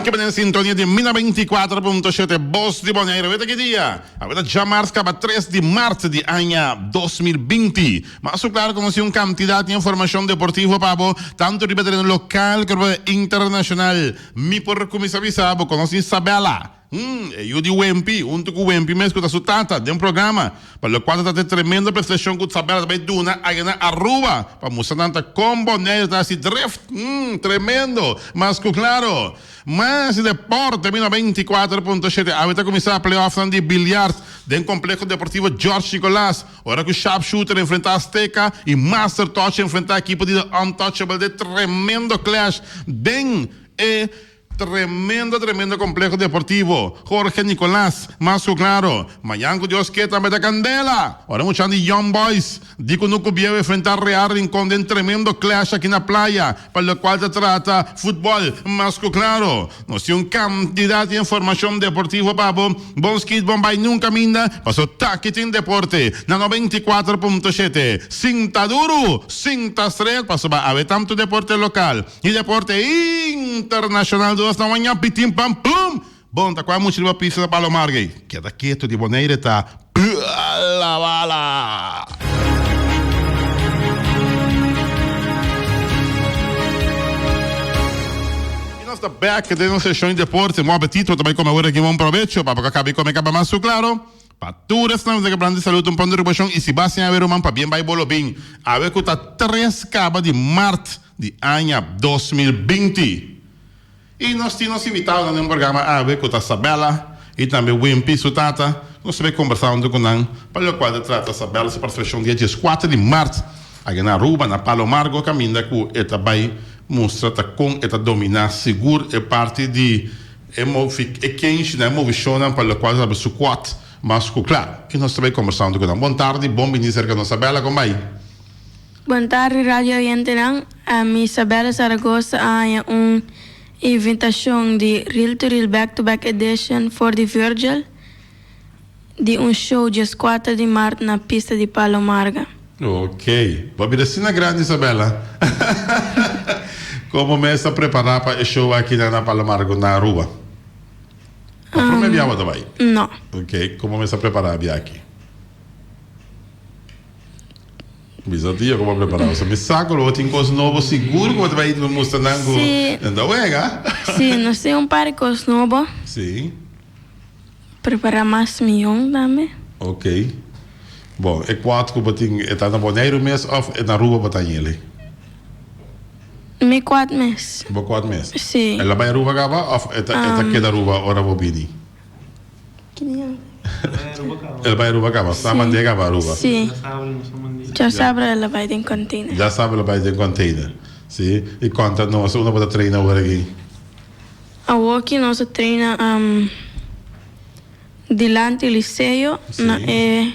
Danki pa den sintonia di Mina 24.7 Bos di Bonaire. Weta ki dia? Awe ta djamars kaba 3 di mart di aña 2020. Mas ku klaro konosí un kantidat di informashon deportivo pa bo, tantu riba tereno lokal ku riba internashonal. Mi por kuminsá bisa bo konosí Sabella. Hmm, e yu di Wempi, huntu ku Wempi mes ku ta su tata, den programa, pa lokual ta trata e tremendo prestashon ku Sabella ta bai duna aya na Aruba pa mustra nan ta kon Bonaire ta hasi drift. Hmm, tremendo! Mas ku klaro. Mas deporte mi 94.7 Awe ta kuminsá playoffnan di biljart den Kompleho Deportivo George Nicolaas, ora ku Sharpshooter enfrentá Azteca i Master Touch enfrentá ekipo di The Untouchable den tremendo clash den e Tremendo tremendo complejo deportivo Jorge Nicolas mas cu claro mañan cu Dios ke tambe ta candela ora muchan di Young Boys di Cunucu Bieu enfrenta Real Rincon den tremendo clash aki na playa pa locual ta trata futbol mas cu claro nos tin un cantidad di informacion deportivo pa bo bon skit bon bay nunca minda paso taki tin deporte na 94.7 sinta duro sinta stret pasobra awe tanto deporte local Y deporte internacional dos na maña pitin pam pum! Bon ta cua mucha riba pista ta Palo Margay. Keda keto di Bonaire ta bala bala. Y nos ta back den nos sesión di deporte. Bon apetito, ta bay come awor aki bon probecho. Pa bo ka caba y come caba mas su claro. Pa tur esnan ku ta plan di salud un pon di rubashon i si ba sin awe ruman pabien bai bolo bin awe ku ta tres kaba di mart di aña 2020. I nos tin nos invitadonan den programa awe ku ta Sabella i tambe Wimpy su tata. Nos ta bai kombersá huntu ku nan pa lokual ta trata Sabella su partisipashon dia dieskuater di mart aki na Aruba na Palo Margo kaminda ku e ta bai mustra ta kon e ta dominá sigur e parti di E movi e kenshi nan e movishonnan pa lokual ta su kuat mas ku kla. I nos ta bai kombersando ku nan. Bon tardi, bon bini serka nos Sabella, kon bai? Bon tardi radio oyentenan, ami Sabella Zaragoza a haña un invitashon di Reel to Reel Back to Back Edition for di Virgil di un show dieskuater di mart na pista di Palo Marga. Ok, bo a bira asina grandi Isabella. Como mes ta prepara pa e show aki na Palo Margo na Aruba? Ta prome bia bo ta bai? No. Ok, como mes ta prepara bia aki? Bisa tio como a prepara. Pasobra mi sa cu lo bo tin cos nobo sigur cu bo ta bai mustra nan cu nan ta wega. Si, nos tin un par di cos nobo. Si. Prepara mas mion tambe. Ok. Bon, e kwat ku bo tin e ta na Boneiru mes of e na Aruba bo ta yele? Mi kwat mes. Bo kwat mes? Si. El a bai Aruba kaba of e ta e ta keda Aruba ora bo bini? Ki dia? El a bai Aruba kaba? Sa mand'é kaba Aruba? Si. Djasabra el a bai den container. Djasabra el a bai den container. Si. I konta nos unda bo ta traina ora aki? Awoki nos a traina dilanti liceo na e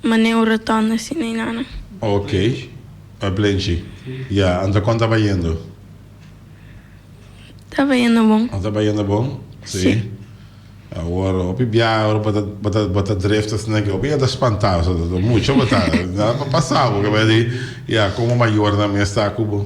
manera un rotonda asina y nana. Ok, e plenchi. Ya, anto kon ta bayendo? Ta bayendo bon. Ta bayendo bon? Si. Awor hopi biaha ora bo ta bo ta bo ta drift asina aki hopi ta spanta so ta mucho bo ta nada pa pasa bo ke bai di ya komo mayornan mes ta ku bo.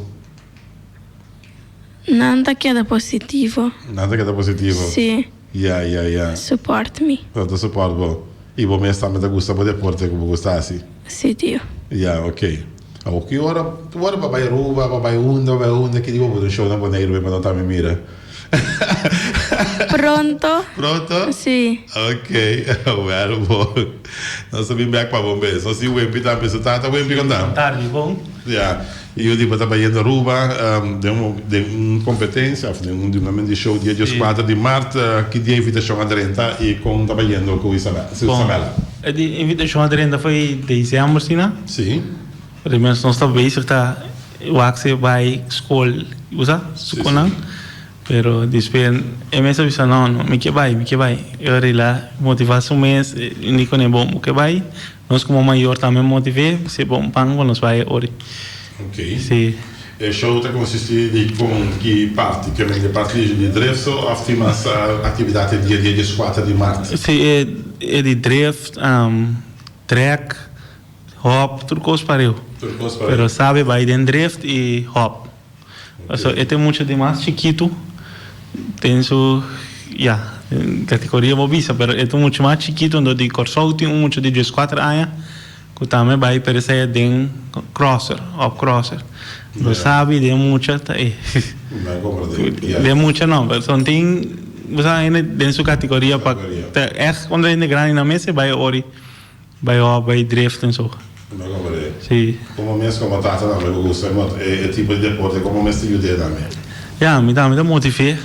Nan ta keda positivo. Nan ta keda positivo? Sí. Ya, ya, ya. Support mi. Nan ta support bo. I bo mes tambe ta gusta bo deporte ku bo gusta hasi? Sí, tio. Ya, ok. Awor ki ora, ki ora bo a bai Aruba, bo a bai unda, bo a bai unda, ki di bo pone un show na Boneiru pa nan tambe mira? Pronto. Pronto? Sí. Ok, wel bon. Nos ta bin bek pa bo mes. Nos tin Wimpy tambe. Su tata Wimpy kon ta? Tardi, bon. Ya. Yu di bo ta bayendo Aruba den un den un competencia of den un dunamento di show dia dieskuater di mart. Ki dia invitacion a drenta y con ta bayendo cu Isabel su Isabella? E di invitacion a drenta foi december asina. Si. Pero mes nos ta bezig ta wak si e bay school bo sa su conan. Pero despues e mes a bisa no no mi ke bay mi ke bay. E ora el a motiva su mes y di cune bon bo ke bay. Nos como mayor tambe motiv'é, si bon pan cu nos bai ori. Ok. Si. E show ta consisti di con ki parti? Ke men e parti di drift so of tin mas actividad e dia dia dieskuater di mart? Si, e di drift, trek, hop, tur cos pareu. Tur cos pareu. Pero sabe bai den drift y hop. Pasobra e ta e mucha di mas chikitu. Den su, ya, categoria bo bisa, pero e ta mucho mas chikito, anto di Corsou tin un mucha di dieskuater aña cu tambe bay pero esey den crosser, op crosser. Bo sabi den mucha ta e. Den mucha no, pero son tin, bo sa hende den su categoria pa ta echt contra hende grandi nan mes e bay ori. Bai op, bai drift en zo. Mi a comprende. Si. Como mes como tata tambe bo gusta e tipo di deporte como mes ta yud'é tambe? Ya, mi tambe ta motiv'é.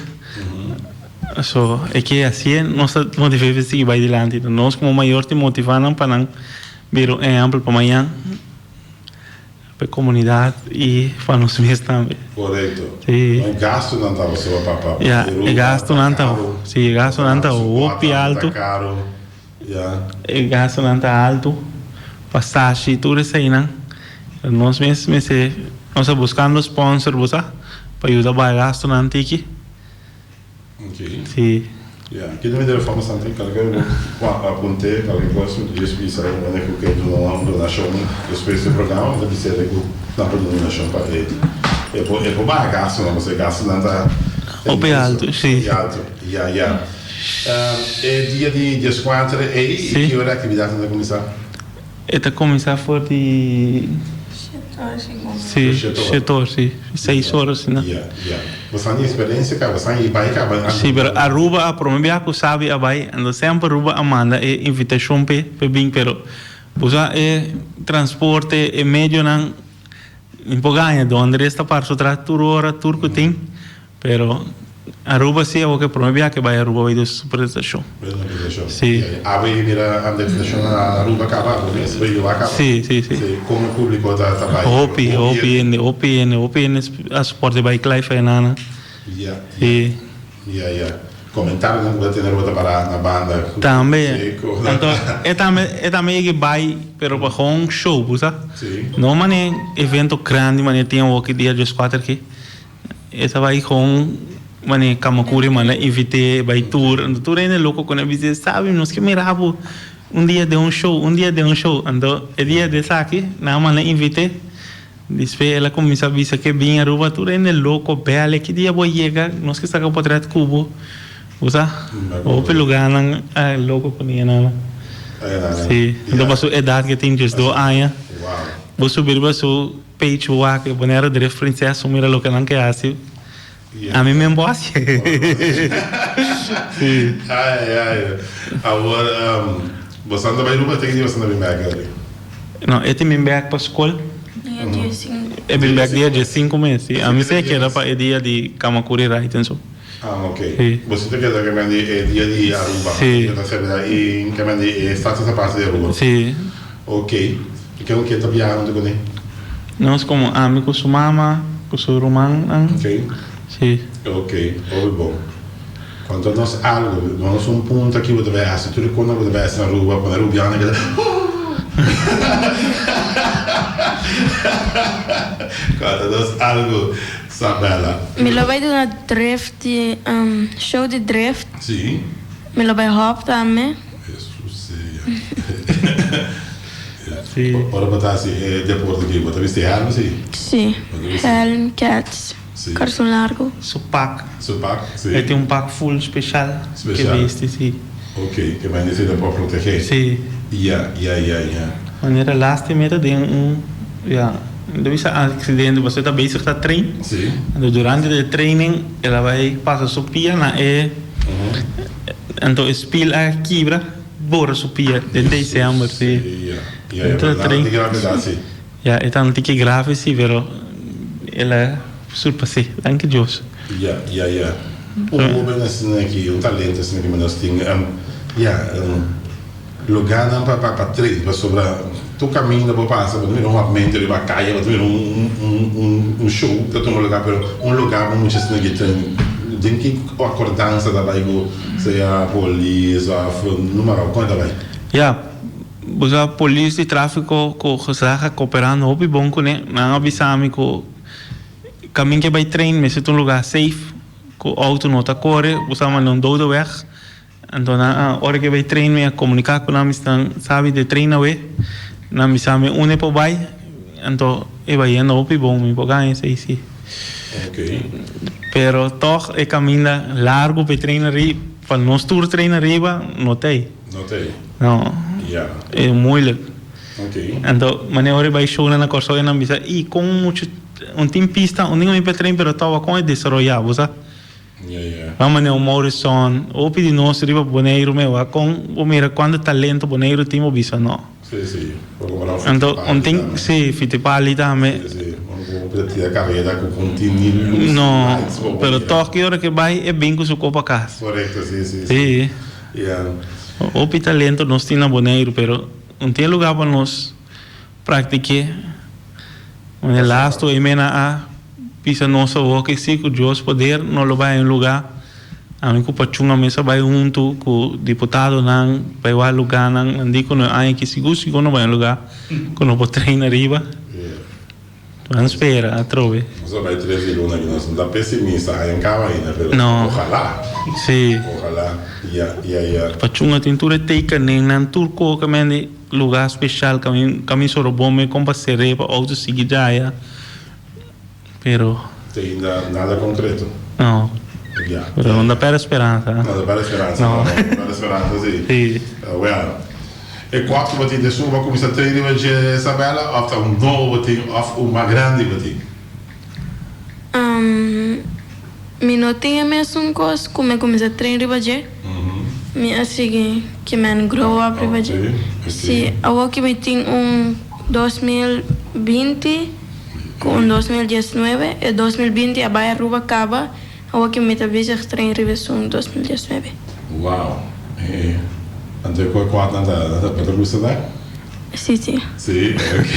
So, e ke hasié nos ta motiv'é pa sigui bai dilanti. Nos como mayor tin motivá nan pa nan bira un ehèmpel pa mañan, pa e komunidat i pa nos mes tambe. Korekto. Si. No e gastunan ta pasobra pa pa Ya, e gastunan ta, si, e gastunan ta hopi altu. Karu. E gastunan ta altu, pasashi, tur eseinan. Nos mes mester, nos ta buskando sponsor bo sa, pa yuda baha e gastunan tiki. Si. Ya, ki ta mester reforma Santi? Kalke bo apunte, kalke kos mi ta djis bisa ku mende ku ke duna un donashon despues di e programa, mi ta bisa ku nan por duna donashon pa e e por e por baha gastunan, pasobra e gastunan ta Hopi altu, si. Hopi altu, ya, ya. E dia di dieskuater ei i ki ora e aktividatnan ta kuminsá? E ta kuminsá for di shete or, si, seis or asina. Ya, ya. Boso tin eksperensia kaba? Boso a bai kaba? Si, pero Aruba a prome biaha ku Sabi a bai, anto semper Aruba a manda e invitashon p'e p'e bin, pero bo sa e transporte, e medionan, mi por gaña, Don Andres ta para su tras tur ora, tur ku tin. Pero Aruba si awor ke prome biaha ke bai Aruba bai duna su presentacion. Bai duna presentacion. Si. Abo e mira presentacion na Aruba caba abo mes bai yuba caba. Si, si, si. Si, con e publico ta ta bai. Hopi, hopi hende, hopi hende, hopi hende a soporte bai Clive Fernana. Ya, ya. Si. Ya, ya. Comentarionan cu bo ta tene Aruba ta para na banda. Tambe. Si, cu. Anto e tambe e tambe yega bai pero pa gewoon show, bo sa. Si. No mane evento grandi mane tin awor ki dia dieskuater aki. E ta bai kon mane Kamakuri manda invit'é bai tur, anto tur hende loko ku nan bis'é, Sabi, nos ke mira bo un dia den un show, un dia den un show. Anto e dia di esaki nan a manda invit'é, despues el a kuminsá bisa ke bin Aruba, tur hende loko bèl'e, ki dia bo a yega? Nos ke saka potrèt ku bo. Bo sa, hopi lugánan a loko ku niña nan. Sí, anto pa su edat ke tin diesdos aña, bo subi riba su. Page wak e bonero drift prinses un mira loke nan ke hasi ami men bo hasi. Si. Ai ai awor bosan ta bai Aruba te ki dia bosan ta bin bek Gaby? No e tin bin bek pa skol. Dia diesinku. E bin bek dia diesinku mes si ami si e keda pa e dia di Kamakuri Ride en so. Ah ok boso ta keda kemen di e dia di Aruba Si. Ta sebe i kemen di e stad aparte di Aruba. Si. Ok, i ken ku ta biaha huntu kuné? Nos komo ami ku su mama, ku su rumannan. Ok. Si. Ok, hopi bon. Konta nos algu, duna nos un punto aki bo ta bai hasi, tur e konan ku bo ta bai hasi na Aruba, pone Arubiano keda Ooh! Konta nos algu, Sabella. Mi lo bai duna drift di, show di drift. Si. Mi lo bai hòp tambe. Hesus sea. Ora bo ta hasi e deporte aki, bo ta bisti hèlm si? Si, hèlm, kèts, karson largu. Su pak. Su pak, si. E tin un pak full speshal ke bisti, si. Ok, ke men di si ta por protegé. Si. Ya, ya, ya, ya. Manera lastima e ta den un, ya, mi ta bisa aksidente pasobra e ta bezig ta train. Si. Anto durante di e training el a bai pasa su pia na e. Anto e spiel a kibra bora su pia den december si. Ya e ta un tiki grave si pero el a surpasé danki Dios. Ya ya ya un hoben asina aki un talento asina ki nos tin ya lugarnan pa pa train pasobra tur caminda bo pasa bo ta mira un hapmento riba caya bo ta mira un un un show ta tuma lugar pero un lugar pa mucha asina ki train den ki acordansa ta bay cu sea polis of numero con e ta bay? Ya bo sa polis di trafico cu gezag a cooperando hopi bon cune nan a bisa mi cu caminda ke bay train mester ta un lugar safe cu auto no ta core bo sa manda un dode weg. Anto nan a ora ke bai train mi a komuniká ku nan mi nan sabi de train awe nan bisa mi unda e por bai anto e bai yendo hopi bon mi por gaña esei si. Pero tòg e kaminda largu pa e train ariba, pa nos tur train ariba, no ta ei. No ta ei. No. Ya. E moeilijk. Ok. Anto, manera ora e bai shownan na Kòrsou e nan bisa, i kon muchu, un tin pista, un tin kaminda pa e train, pero tòg kon e desaroyá, bo sa? Ya, ya. Ban manera un Morrison, hopi di nos riba Boneiru me wak, kon bo mira kuantu talento Boneiru tin, bo bisa no. Sí, sí. Por compara un Anto, Fittipaldi un tin, tambe. sí, Fittipaldi tambe. Sí, sí. Un ku tira kareda ku un tin ni lus ni No, lights bo pero mira. tòg ki ora ke bai e bin ku su kopa kas. Korekto, sí, sí, sí. Sí. Ya. Hopi talento nos tin na Boneiru, pero un tin e lugá pa nos praktik'é. Manera lastu e mena a bisa nos awor ke si ku Dios poder no lo bai un lugá. Ami ku Pachun a mesa bai huntu ku diputadonan bai wak lugánan. Nan di ku no e aña aki sigur sigur no bai un lugá ku no por train ariba. Nan spera atrobe. Nos a bai tres di luna aki nos no ta pesimista aña kaba ainda pero No. ojalá. Si. Ojalá ya ya ya. Pachun a tin tur e tekenennan tur koka men di lugá speshal kamin Sorobon men kon pa ser'é pa outo sigui djaya. Pero. Te ainda nada concreto. No. Ya. Pero no ta perde speransa. No ta perde speransa. No. No ta perde speransa, si. Si. Well, e kòp ku bo tin esun bo a kuminsá train riba dje, Isabella, òf ta un nobo bo tin òf un mas grandi bo tin? Mi no tin e mesun kos ku mi a kuminsá train riba dje. Mi a sigui ke men grow up riba dje. Si, awor ku mi tin un 2020. Ku un 2019, e 2020 a bai Aruba kaba, awor ki mi ta bezig train riba esun 2019. Wow! E anto e koi kuat nan ta nan ta ta gusta ta? Si si. Si, ok.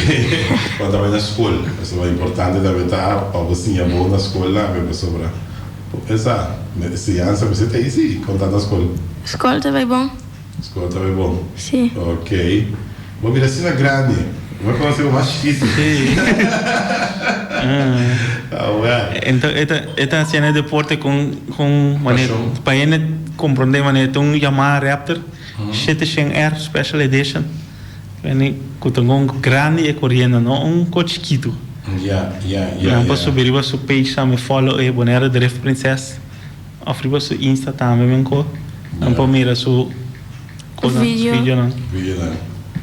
Bo ta bai na skol, pasobra importante tambe ta pa bo siña bo na skol tambe pasobra bo pensa siñansa mester ta ei si kon ta na skol. Skol ta bai bon. Skol ta bai bon? Si. Ok. Bo bira asina grandi. Bo konoce bo mas chikitu. Si. Awel. Ento e ta e ta haciendo e deporte con con manera Pasion. pa hende comprende manera ta un Yamaha Raptor 700 R special edition wende cu ta un grandi e coriendo no un co chikitu. Ya, ya, ya, Nan por ya. subi riba su page tambe follow e Bonaire Drift Princess. Of riba su Insta tambe men ko nan por mira su konan Video. videonan. Videonan.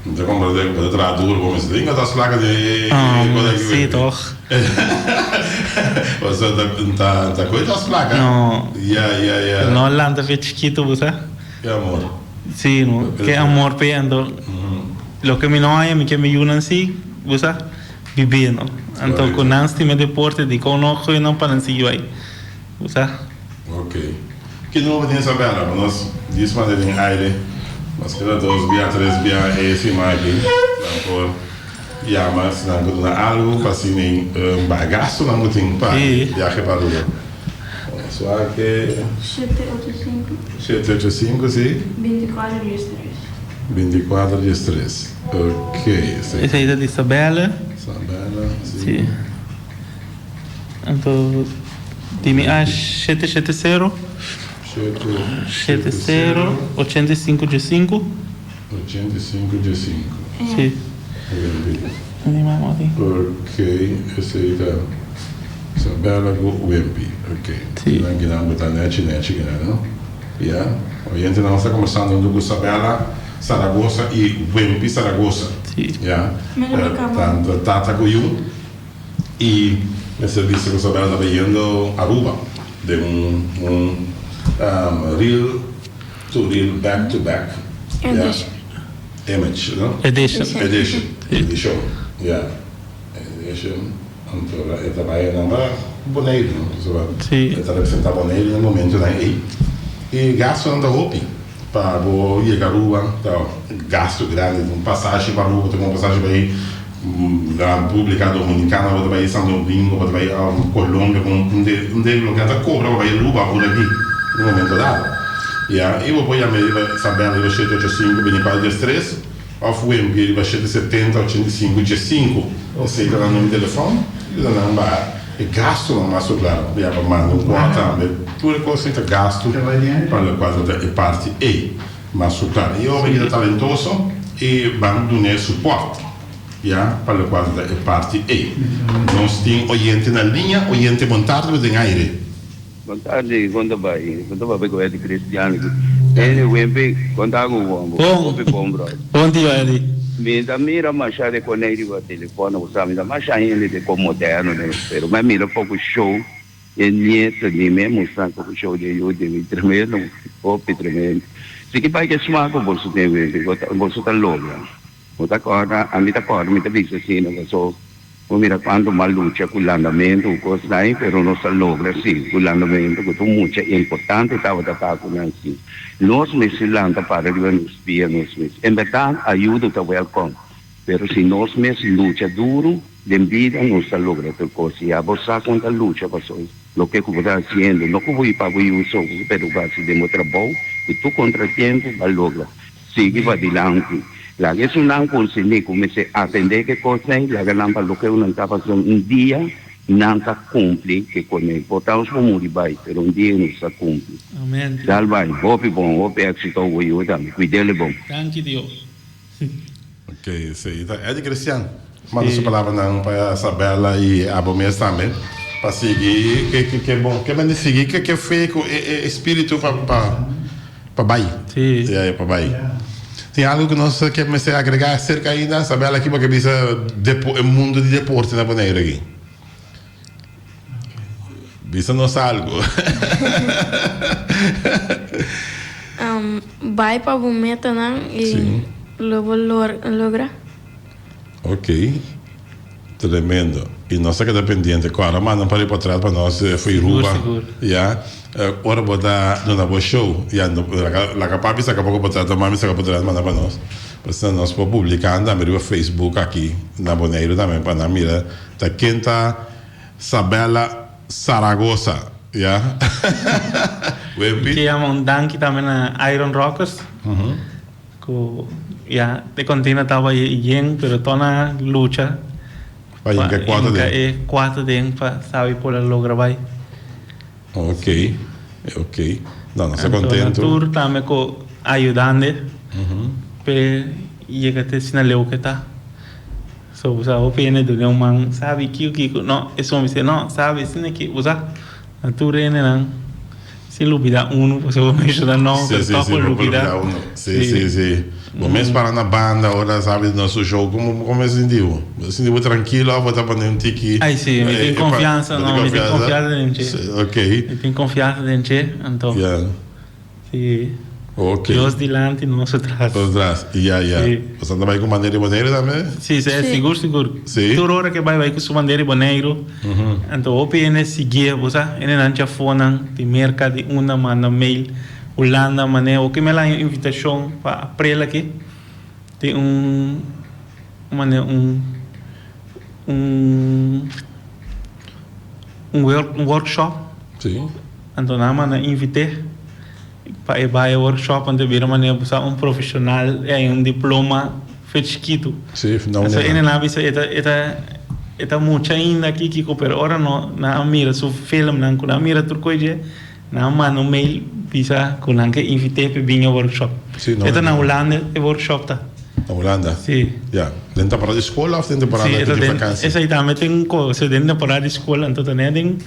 Mi ta komprende ku bo ta traha duro bo mester tin gasta plaka den e kos aki Si wende. toch. Pasobra ta ta koe tas plaka. No. Ya ya ya. No lanta fe chikitu bo sa. Ke amor. Si no. Ke amor p'e anto loke mi no haña mi ke mi yunan si bo sa bibi no. Anto ku nan stima deporte dikon no gooi nan pa nan sigui bai. Bo sa? Ok. Ki nobo tin Isabella? Bo nos dis manda den aire. Nos keda dos bia, tres bia e siman aki. Nan por yama si nan por duna algu pa si nin baha gastunan ku tin pa biahe pa Aruba. Nos wak e. 785. 785, si. 24 13. 24 13. Ok. Esei ta di Isabella. Isabella, si. Si. Anto di mi a 770. 70 85 15. 85 15. Si. Di mama aki. Ok, esei ta Isabella ku Wimpy. Ok. Si. Nan kinan ku ta nechi nechi kinan, no? Ya. Oyentenan nos ta kombersando huntu ku Isabella Saragoza i Wimpy Saragoza. Si. Ya. Tanto tata ku yu. Y mester bisa cu Isabella ta bayendo Aruba den un un reel to reel back to back ya image no Edition. Edition edicion ya edition anto e ta bay nan pa Boneiru no pasobra e ta representa Boneiru na momentonan ey y gastonan ta hopi pa bo yega Aruba ta gasto grandi un pasashi pa Aruba ta un pasashi pa ey La República Dominicana, bo ta bai Santo Domingo, bo ta bai Colombia, ku un de un de loke nan ta kobra pa bai Aruba awor aki un momento dado. Ya, i bo por yama riba Isabel riba shete ocho sinku bintikuater dies tres òf Wempi riba shete setenta ochenta i sinku dies sinku. Esei ta nan number di telefòn i ta nan ba e gastunan mas ku klaro. Ya pa manda un kuart tambe. Tur e kos ei ta gastu pa lokual ta e parti ei. Mas ku klaro e hoben ta talentoso i ban dun'é supòrt ya pa lokual ta e parti ei. Nos tin oyente na liña, oyente bon tardi bo den aire. Bon tardi, kon ta bai? Kon ta papia ku Eddy Cristiano aki? Ene Wimpi, kon ta ku bon? Bon. Hopi bon, brother. Bon tio Eddy. Mi ta mira masha de konei riba telefono ku sa mi ta masha hende de kon moderno den pero mi a mira poko show e nieto di mi a mustra poko show di e yu di mi tremendo hopi tremendo. Si ki bai ke smak ku boso tin Wimpi boso ta logra. Bo ta kòrda? Ami ta kòrda, mi ta bisa asina, paso bo mira kuantu mal lucha ku landamentu ku kosnan ei, pero nos a logra si, ku landamentu ku tur mucha importante tabata ta ku nan si. Nos mester lanta para riba nos pia nos mes. En bèrdat ayudo ta wèlkòm, pero si nos mes lucha duru den bida nos ta logra tur kos. I abo sa kon ta lucha paso loke ku bo ta hasiendo, no ku bo i pa bo yu so, pero bo hasi den bo trabou ku tur kontratiempo bo a logra. Sigui padilanti. Laga esunnan konsiní ku mester atendé ku e kosnan ei, laga nan pa loke nan ta pasá un dia nan ta kumpli ku e kosnan ei. Por ta nos por muri bai, pero un dia nos ta kumpli. Amen. Dal bai. Hopi bon, hopi éksito ku bo yuda mi. Kuid'el bon. Danki Dios. Ok, esei ta Eddie Christian. Manda su palabranan pa Isabella y abo mes tambe pa sigui ke ke ke bon ke mende sigui ke ke fe ku e e espiritu pa pa pa bai. Sí. Ya pa bai. Tin algo ku nos ke mester agrega acerca ainda Isabella ki bo ke bisa depo e mundo di deporte na Boneiru aki? Bisa nos algo. Bai pa bo metanan y lo bo logra. Ok. Tremendo. Y nos ta keda pendiente. Cu ora manda un par di potret pa nos fo'i Ruba. Sigur, sigur. Ya. Ora bo ta duna bo show. Ya, laga papi saca poco potret of mami saca potret manda pa nos. Pa asina nos por publica tambe riba Facebook aki na Boneiru tambe pa nan mira ta ken ta Sabella Zaragoza. Ya. Wempi. Mi ke yama un danki tambe na Iron Rockers. Ku ya e container taba yen pero to na lucha Pa hinka e kuater hinka den. e kuater den pa sabi por a logra bai. Ok, ok. No, nos ta Anto na kontentu. tur tambe ku ayudande p'e yega te asina leu ke ta. So bo sa hopi hende duna un man sabi kiko kiko no esun a bisa no sabi asina ki bo sa na tur hendenan sin lubida uno pasobra bo menshona no Sí, pero sí, tok sí, bo bo por lubida lubida uno. Sí, sí. sí, sí. Bo mes para na banda ora sabi na su show komo komo e sinti bo? Bo sinti bo trankilo of bo ta pone un tiki Ay sí mi tin eh, pa konfiansa bo tin no mi tin konfiansa? konfiansa den dje Sí, ok. mi tin konfiansa den dje anto Ya. Sí. Ok. Dios dilanti, nos atras. Nos atras, ya, ya. Sí. Boso anda bai ku bandera di Boneiru tambe? Sí, sí, Sí. sigur, sigur. Sí. Tur ora ke bai, bai ku su bandera di Boneiru. Anto hopi hende siguié, bo sa, hendenan djafonan di Merka, di unda manda mail, Hulanda manera. Oke mi a laña un invitashon pa aprel aki tin un manera un un un workshop. Sí. Anto nan manda invit'é pa e bai e workshop anto e bira manera bo sa un profesional e hay un diploma fe chikitu. Sí, na Pasobra un e nan a bisa e ta e ta e ta mucha ainda aki kiko pero ora no nan a mira su filmnan ku nan a mira tur koe dje nan a manda un mail bisa ku nan ke invit'é pa e bin e workshop. Sí, no E ta na entiendo. Hulanda e workshop ta. Na Hulanda? Sí. Ya. Den temporada di skol of den temporada Sí, e ta di den vakansi? esei tambe tin kos den temporada di skol anto ta net den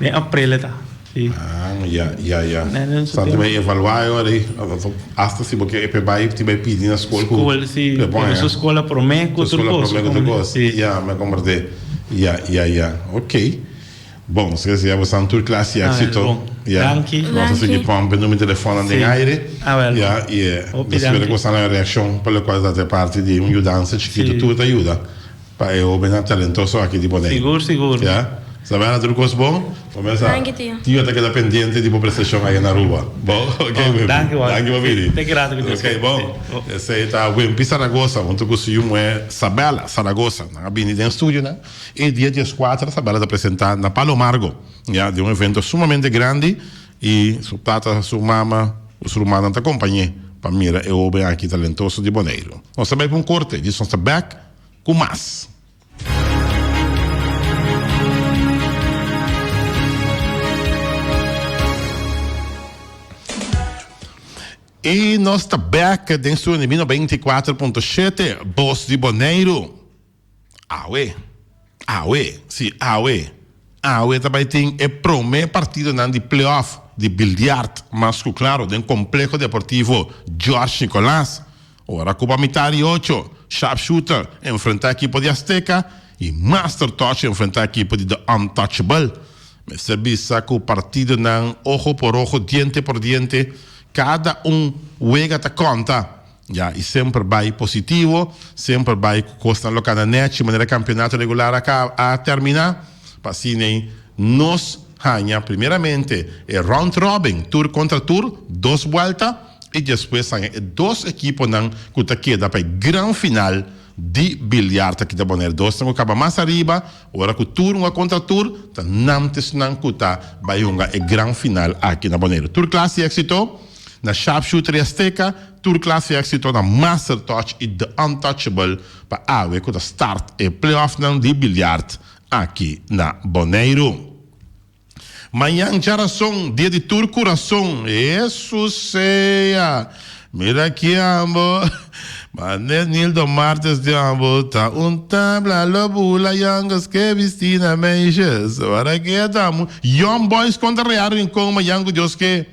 Den april e ta, si. Ah, ya, ya, ya. Den den su Sa tempo. tin bai evaluá e ora ei. Asta si bo ke e pe bai, tin bai pidi na skol ku. Skol, si. Pe pon, Pero su skol a promé ku Su tur skol a kos. promé ku tur kos. Si. Ya, mi a komprendé. Ya, ya, ya. Ok. Bon, nos ke desea bosan tur klas di Ah, éksito. bon. Ya. Danki. Nos a sigui Danki. pòmp e numero di telefòn den Si. aire. Ah, wèl. Ya, i e Hopi nos spera danki. ku bosan a reakshon pa lokual ta ta parti di un yudansa chikitu. Si. Tur ta yuda. Pa e hobennan talentoso aki di Boneiru. Sigur, sigur. Ya. Savannah, tur kos bon? Bo mesa. Danki, tio. Tio ta keda pendiente di bo prestashon aya na Aruba. Bon? Ok, Oh, Wimpy. danki, Walter. Danki pa bini. Te grato ku Dios. Ok, bon. Oh. Esei ta Wimpy Saragoza huntu ku su yu muhé Sabella Saragoza. Nan a bini den studionan i dia dieskuater Sabella ta presenta na Palo Margo, ya, den un evento sumamente grandi i su tata, su mama ku su rumannan ta kompañ'é pa mira e hoben aki talentoso di Boneiru. Nos ta bai pa un korte, djis nos ta bèk. Ku mas. I nos ta bek den studio di mi 94.7 Bos di Boneiru. Awe, awe, si awe. Awe ta bai tin e prome partidonan di play-off di biljart mas ku klaro den Kompleho Deportivo George Nicolaas. Ora ku pa mitar di ocho, Sharpshooter enfrentá ekipo di Azteca i Master Touch enfrentá ekipo di The Untouchable. Mester bisa ku partidonan ojo por ojo, diente por diente, kada un wega ta konta. Ya, i semper bai positivo, semper bai ku kosnan lo kana nèchi manera kampionato regular a ka a terminá, pa asina nos haña primeramente e round robin, tur kontra tur, dos buèlta, i despues haña e dos ekiponan ku ta keda pa e gran final di biljart aki ta Bonaire. Dosnan ku kaba mas ariba, ora ku tur hunga kontra tur, ta nan ta esnan ku ta bai hunga e gran final aki na Bonaire. Tur klas di éksito na Sharpshooter i Azteca, tur klas di éksito na Master Touch i The Untouchable pa awe ku ta start e playoffnan di biljart aki na Boneiru. Mañan djarason, dia di tur kurason. Hesus sea! Mira ki ambo. Mane Nildo Martes di ambo ta un tabla lo bula jongens ke bisti na meisjes. Ora ke ta mu Young Boys kontra Real Rincon mañan ku Dios ke.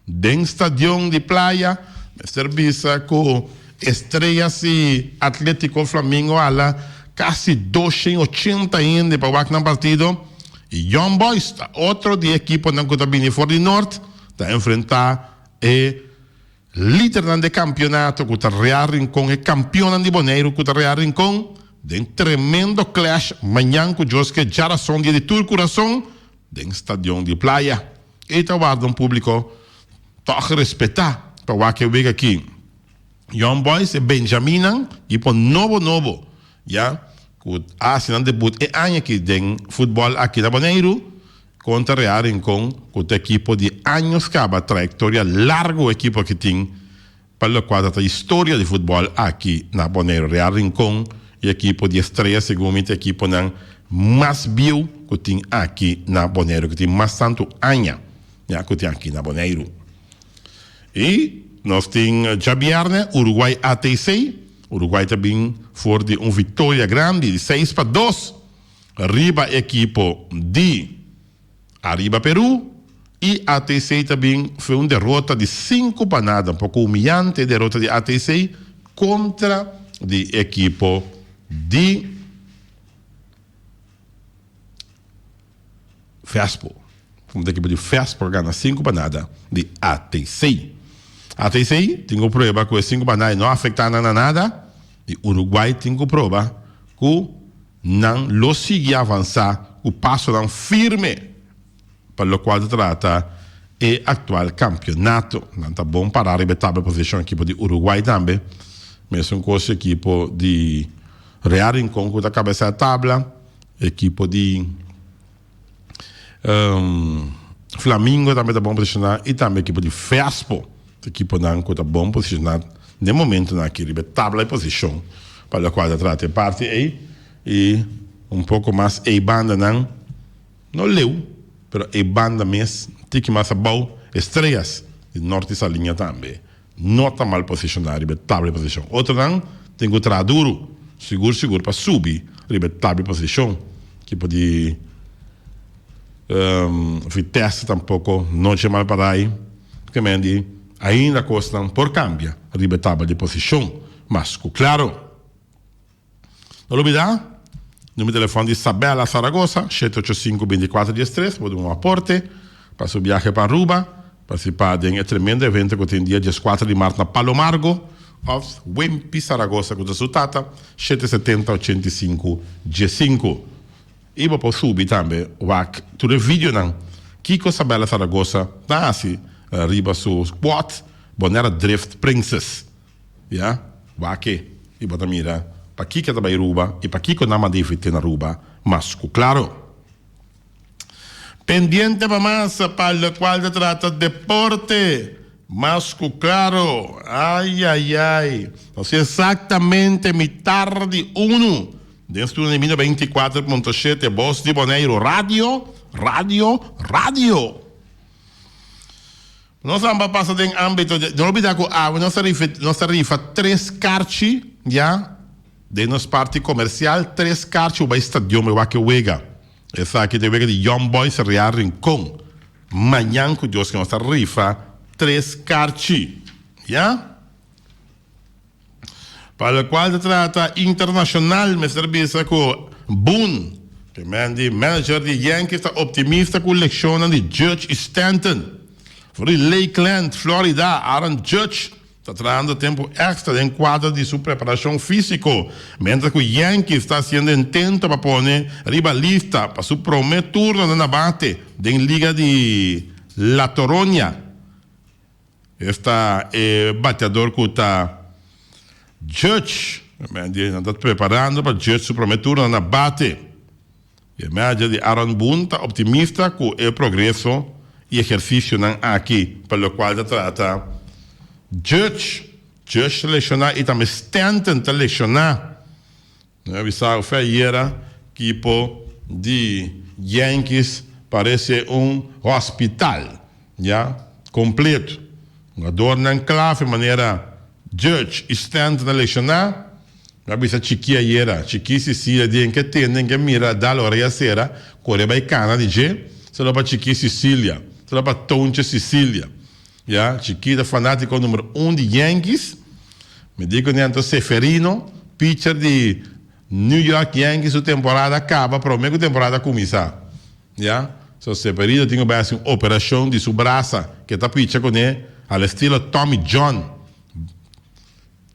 Den stadion di Playa mester bisa ku Estrellas i Atletico Flamingo hala kasi 280 hende pa wak nan partido i Young Boys ta otro di e ekiponan ku ta bini for di nort ta enfrentá e lidernan di e kampionato ku ta Real Rincon e kampionnan di Boneiru ku ta Real Rincon den tremendo clash mañan ku Djoske djarason dia di tur kurason den stadion di Playa. E ta warda un publico tog respeta pa wak e wega aki. Young Boys e Benjaminnan ekipo nobo nobo ya cu a haci nan debut e aña aki den futbol aki na Boneiru contra Real Rincon cu ta ekipo di años caba trayectoria largo ekipo aki tin Pa lokual ta ta historia di futbòl aki na Boneiru, Real Rincon i ekipo di Estrella segun mi ta ekiponan mas bieu ku tin aki na Boneiru, ku tin mas tantu aña ya ku tin aki na Boneiru. I nos tin djabièrnè Uruguay ATC. Uruguay ta bin for di un viktoria grandi di 6-2 riba ekipo di. Ariba Peru y ATC ta bin fue un derota di sinku pa nada, un poco humillante e derota di ATC contra di ekipo di Vespo. Contra ekipo di Vespo a gana sinku pa nada di ATC. ATC tin cu prueba cu e sinku pa nada no a afecta nan na nada y Uruguay tin cu proba cu Nan lo sigui avansá ku pasonan firme pa lokual ta trata e aktual kampionato. Nan ta bon pará riba e tabla posishon ekipo di Uruguay tambe. Mesun kos ekipo di Real Rincon ku ta kabesá e tabla, ekipo di Flamingo tambe ta bon posishoná i tambe ekipo di Fiaspo. Ekiponan ku ta bon posishoná den momentonan aki riba e tabla di posishon pa lokual ta trata e parti ei i un poko mas ei bandanan no leu pero ei banda mes tiki mas abou Estrellas di Norte Saliña tambe no ta mal posishoná riba e tabla di posishon. Otronan tin ku traha duru sigur sigur pa subi riba e tabla di posishon. Ekipo di Vitesse tampoko no dje mal pará ei. Ke men di ainda kosnan por kambia riba e tabla di posishon. Mas ku klaro. No lubidá numero di telefòn di Sabella Zaragoza, shete ocho sinku bintikuater diestres, bo duna un aporte pa su biahe pa Aruba, partisipá den e tremendo evento ku tin dia dieskuater di mart na Palo Margo, òf Wimpy Zaragoza ku ta su tata, shete setenta ochenta i sinku diesinku. I bo por subi tambe wak tur e videonan kiko Sabella Zaragoza ta hasi riba su quad Bonera Drift Princess. Ya, wak e i bo ta mira pakiko e ta bai Aruba i pakiko nan manda invit'é na Aruba mas ku klaro. Pendiente pa mas pa lokual ta trata deporte mas ku klaro. Ai ai ai, nos exactamente mitar di unu. Den studio di Mino 24.7 Bos di Boneiru Radio, Radio, Radio. Nos amba pasa den ámbito de, no olbida ku awe nos ta rifa, nos ta rifa tres karchi, ya, den nos parti komersial, tres karchi bo bai stadion bai wak e wega. Esaki ta e wega di Young Boys Real Rincon. Mañan ku Dios ke nos ta rifa tres karchi. Ya? Pa lokual ta trata internashonal mester bisa ku Boone, ke men di manager di Yankees ta optimista ku lekshonnan di Judge i Stanton. For di Lakeland, Florida, Aaron Judge ta trahando tempu èkstra den kuadro di su preparashon físiko, miéntras ku Yankees ta hasiendo intento pa pone riba lista pa su promé turno na bate den Liga di La Toronia. Esta e bateador ku ta Judge. Nan ta preparando pa Judge su promé turno na bate. E manager di Aaron Boone ta optimista ku e progreso i ehersisionan aki pa lokual ta trata Judge. Judge ta lesioná i tambe Stanton ta lesioná. Nos a bisa fe ayera kipo di Yankees parece un hospital ya completo. Hungadornan clave manera Judge y Stanton a lesiona. Mi a bisa Chiki ayera, Chiki Cecilia di en ke tende en ke mira dal orea sera core bay cana di dje, solo pa Chiki Cecilia, solo pa Tontje Cecilia. Ya, Chiki ta fanatico numero un di Yankees. Mi di cu Nento Seferino, pitcher di New York Yankees su temporada a caba prome cu temporada a cuminsa. Ya, so Seferino tin cu bay haci un operacion di su brasa ke ta picha cune al estilo Tommy John.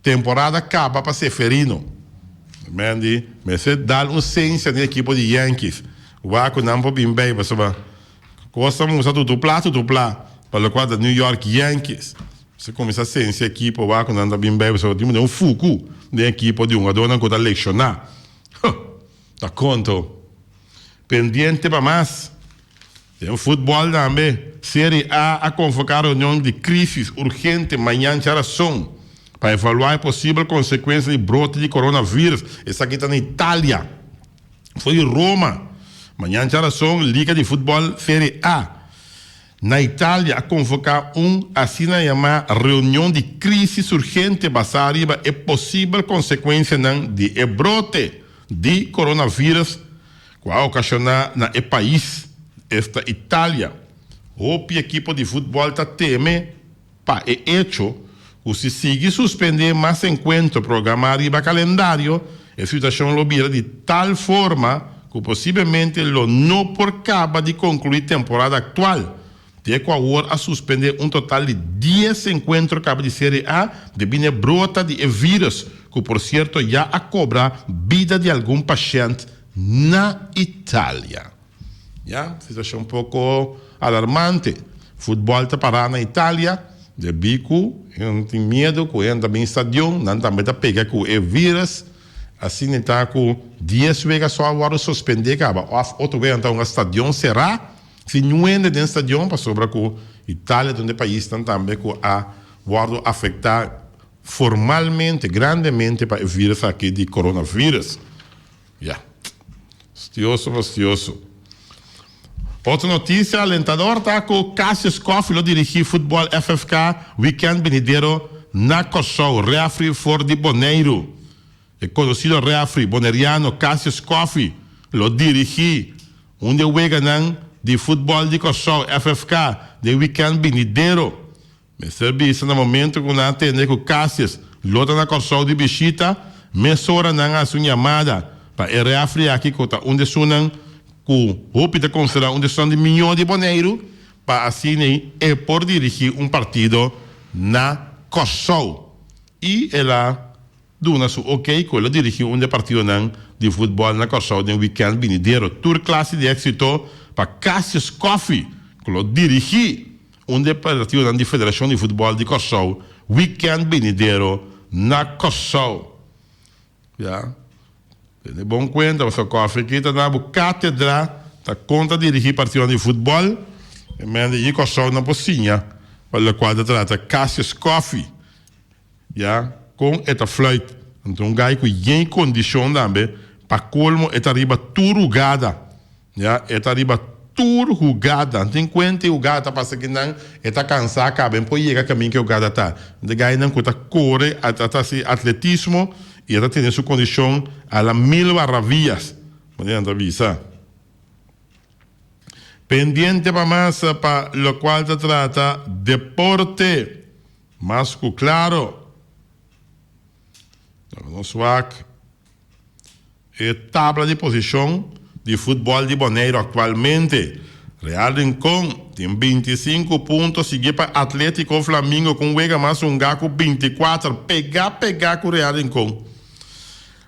Temporada caba pa Seferino. Men di mester dal un sensia den ekipo di Yankees. Wak cu nan por bin bay pasobra cos ta musa tutupla tutupla pa locual ta New York Yankees. Mester cuminsa sensia ekipo wak cu nan ta bin bay pasobra tin un fuku den ekipo di hungadornan cu ta lecciona. Huh! Ta conto. Pendiente pa mas. Den futbòl tambe, Serie A a konvoká reunion di krísis urgente mañan djarason pa evaluá e posibel konsekuensia di brote di coronavirus. Esaki ta na Italia. For di Roma, mañan djarason Liga di Futbòl Serie A na Italia a konvoká un asina yamá reunion di krísis urgente basá riba e posibel konsekuensianan di e brote di coronavirus ku a okashoná na e pais, esta Italia. Hopi ekipo di futbòl ta teme pa e echo ku si sigui suspendé mas enkuentro programá riba kalendario, e situashon lo bira di tal forma ku posiblemente lo no por kaba di konkluí temporada aktual. Te ku awor a suspendé un total di dies enkuentro kaba di Serie A debí na e brota di e vírus, ku por sierto ya a kobra bida di algun pashènt na Italia. Ya, situashon poko alarmante. Futbòl ta pará na Italia debí ku nan tin miedu ku hende ta bin stadion, nan tambe ta pega ku e vírus. Asina ta ku dies wega so a wòrdu suspendé kaba òf otro wega nan ta hunga stadion será. Sin niun hende den stadion pasobra ku Italia ta un di e paisnan tambe ku a wòrdu afektá formalmente, grandemente pa e virus aki di coronavirus. Ya. Fastioso, fastioso. Otro notisia alentador ta ku Cassius Coffie lo dirigí futbòl FFK wikènt benidero na Kòrsou, rèfri for di Boneiru. E konosido rèfri boneriano Cassius Coffie lo dirigí un di e weganan di futbòl di Kòrsou, FFK, den wikènt binidero. Mester bisa na momento ku nan a tende ku Cassius lo ta na Kòrsou di bishita, mesora nan a hasi un yamada pa e rèfri aki ku ta un di esunnan ku hopi ta konsiderá un di esunnan di mihó di Boneiru pa asina e por dirigí un partido na Kòrsou. I el a duna su ok ku el a dirigí un di e partidonan di futbòl na Kòrsou den wikènt binidero. Tur klase di éksito pa Cassius Coffie ku lo dirigí un di e partidonan di Federashon di Futbòl di Kòrsou wikènt binidero na Kòrsou. Ya, tene bon kuenta pasobra Coffie aki ta na bo kátedra ta kon ta dirigí partidonan di futbòl. E mende i Kòrsou nan por siña pa lokual ta trata Cassius Coffie. Ya, kon e ta fluit. Anto un gai ku yen kondishon tambe, pa kolmo e ta riba tur hugada. Ya, e ta riba tur hugada. Tin kuenta e hugada ta pasa kinan, e ta kansá kaba, e por yega kamin ku e hugada ta. Anto e gainan ku ta kore, a ta hasi atletismo i e ta tene su kondishon a la mil maravillas, manera nan ta bisa. Pendiente pa mas pa locual ta trata deporte. Mas cu claro. Laga nos wak e tabla di posicion di futbol di Boneiru actualmente. Real Rincon tin 25 punto, sigui pa Atletico Flamingo cu un wega mas hunga cu 24, pega pega cu Real Rincon.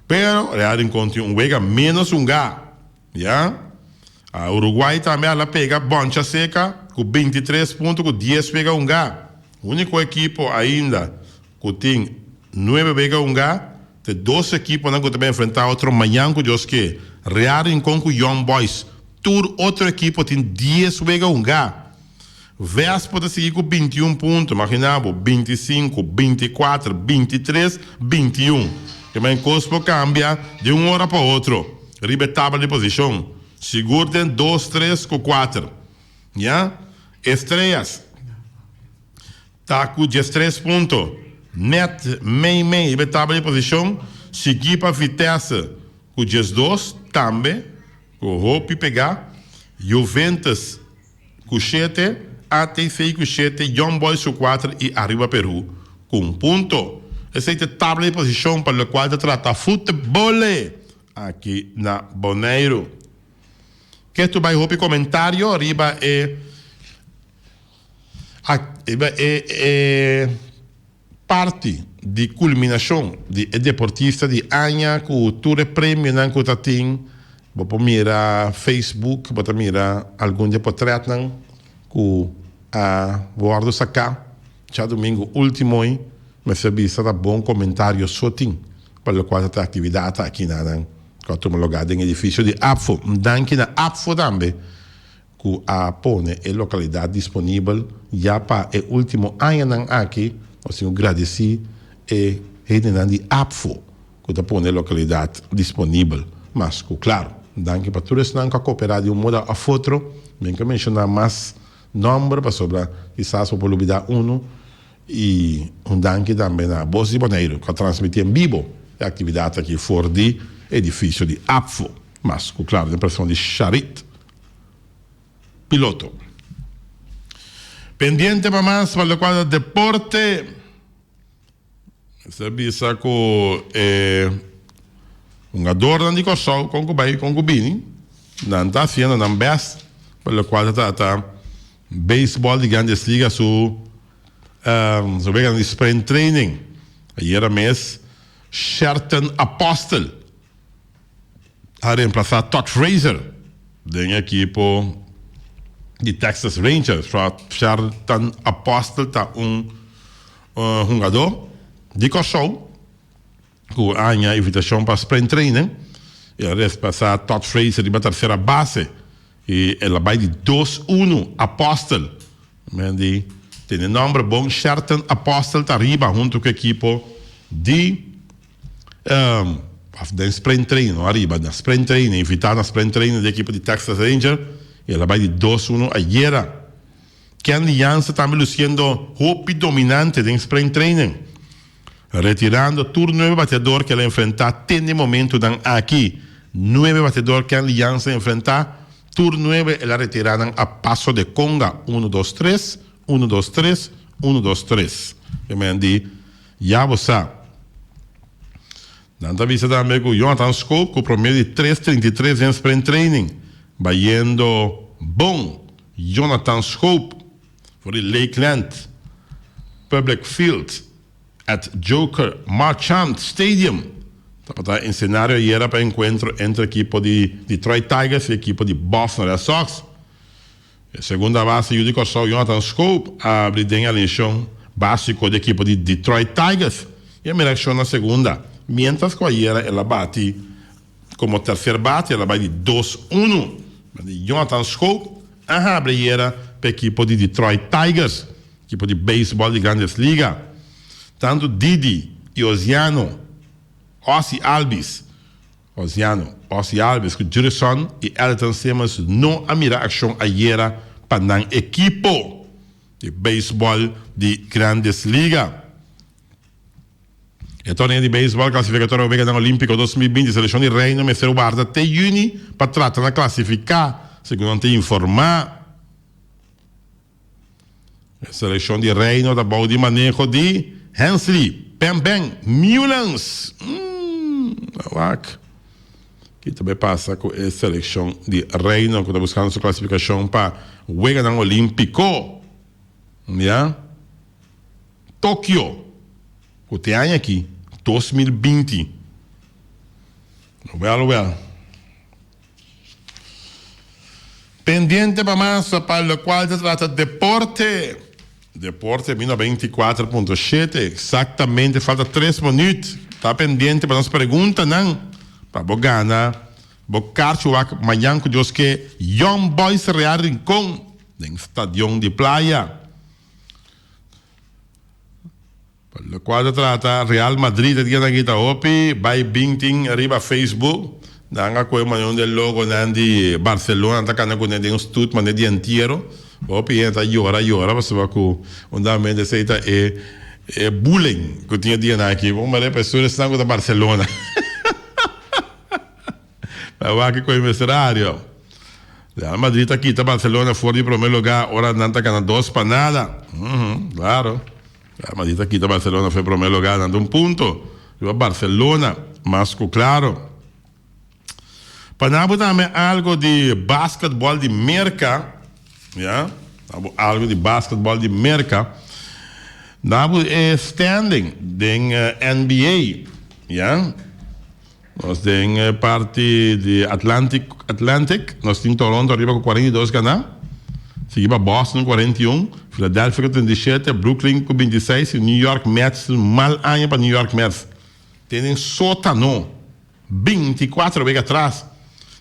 Pero Real Rincon tin un wega menos hunga. Ya. A Uruguay tambe a la pega Boncha Seca cu 23 punto cu 10 wega hunga. Unico ekipo ainda cu tin nuebe wega hunga t'e dos ekiponan cu ta bay enfrenta otro mañan cu Dios ke, Real Rincon cu Young Boys. Tur otro ekipo tin dies wega hunga. Vespo ta sigui cu 21 punto, imagina bo, 25, 24, 23, 21. Kimen cos por cambia di un ora pa otro riba e tabla di posicion, sigur den dos, tres cu cuater. Ya. Estrellas ta ku diestres punto, nèt mei mei riba e tabla di posishon, sigui pa Vitesse ku diesdos, tambe ku hopi pegá, Juventus ku shete, ATC ku shete, Young Boys ku kuater i Arriba Peru ku un punto. Esei ta e tabla di posishon pa lokual ta trata futbole aki na Boneiru. Ke tu bai hopi komentario riba e riba e e parti di kulminashon di e deportista di aña ku tur e premionan ku ta tin. Bo por mira Facebook, bo ta mira algun di e potretnan ku a wòrdu saká djadumingu último ei. Mester bisa ta bon komentario so tin pa lokual ta ta aktividat aki na nan. Ku a tuma lugá den edifisio di APFO. Un danki na APFO tambe ku a pone e lokalidat disponibel ya pa e último añanan aki. Nos tin ku gradisí e hendenan di APFO ku ta pone e lokalidat disponibel. Mas ku klaru, danki pa tur esnan ku a koperá di un moda òf otro. Mi no ke menshoná mas nòmber pasobra kisas bo por lubidá unu. I un danki tambe na Bos di Boneiru ku a transmití en bibo e aktividat aki for di edifisio di APFO, mas ku klaru den persona di Sharit Piloto. Pendiente pa mas pa lokual ta deporte, mester bisa ku e hungadornan di Kòrsou kon ku bai kon ku bini nan ta hasiendo nan bèst pa lokual ta trata Beisbòl di Grandes Ligas su su weganan di spring training. Ayera mes Sherton Apostel a reemplasa Todd Frazier den e ekipo di Texas Rangers. Sherton Apostel ta un hungadó di Kòrsou. Ku aña invitashon pa spring training, el a remplasá Todd Frazier riba tersera base i el a bai di dos unu. Apostel, men di tene nòmber bon, Sherton Apostel ta riba huntu ku ekipo di òf den spring training, no ariba, na spring training, invitá na spring training di ekipo di Texas Ranger i el a bai di dos unu ayera. Kenley Jansen tambe lusiendo hopi dominante den spring training. Retirando tur nuebe bateador ku el a enfrentá te n'e momentunan aki. Nuebe bateador Kenley Jansen a enfrentá, tur nuebe el a retirá nan a paso de conga, unu dos tres, unu dos tres, unu dos tres. E men di, Ya bo sa. Nan ta bisa tambe ku Jonathan Schoop ku promedio di tres 33 den sprint training, bayendo bon. Jonathan Schoop for di Lakeland Public Field at Joker Marchant Stadium tabata e scenario ayera pa encuentro entre ekipo di Detroit Tigers y ekipo di Boston Red Sox. E segunda base yu di Kòrsou Jonathan Schoop a abri den e alineacion basico di ekipo di Detroit Tigers y a mira accion na segunda, mientras cu ayera el a bati Komo terser bate el a bai di dos unu. Jonathan Schoop a habri ayera pa ekipo di Detroit Tigers, ekipo di beisbòl di Grandes Liga. Tantu Didi i Oziano, Ozzie Albies, Oziano, Ozzie Albies ku Jurison i Elton Simmons no a mira akshon ayera pa nan ekipo di beisbòl di Grandes Liga. E torneo di beisbòl klasifikatorio pa Weganan Olímpiko 2020, selekshon di Reino mester warda te yüni pa trata na klasifiká. segun nan ta informá. E selekshon di Reino ta bou di maneho di Hensley Ben Ben Meulens. Mm, wak. Ki ta bai pasa ku e selekshon di Reino ku ta buskando su klasifikashon pa Weganan Olímpiko? Ya. Tokio, ku te aña aki, 2020. Wèl, wèl. Pendiente pa mas pa locual ta trata deporte. Deporte mi 94.7 exactamente falta tres minuut. Ta pendiente pa nos preguntanan pa bo gana bo karchi wak mañan ku Dios ke Young Boys Real Rincon den Stadion di Playa. Pa lokual ta trata Real Madrid e dianan aki ta hopi bai bin tin riba Facebook. Nan a kohe manera un di e logonan di Barcelona ta kanda kuné den un stut manera di entiero. Hopi hende ta yora yora pasobra ku undamente esei ta e e bullying ku tin e dianan aki. Bo mira pa esun esnan ku ta Barcelona. Ta wak ku e meserario. Real Madrid ta kita Barcelona for di prome lugar ora nan ta gana dos pa nada. Claro. Real Madrid ta kita Barcelona for di prome lugar nan ta un punto riba Barcelona mas ku claro. Pa nan bo tambe algo di basketball di Merca, ya, nan bo algo di basketball di Merca. Nan bo e standing den NBA, ya. Nos den e parti di Atlantic Atlantic nos tin Toronto ariba ku 42 ganá, sigui pa Boston ku 41, Philadelphia ku 37, Brooklyn ku 26 i New York Mets mal aña pa New York Mets tenen sótano 24 wega atras.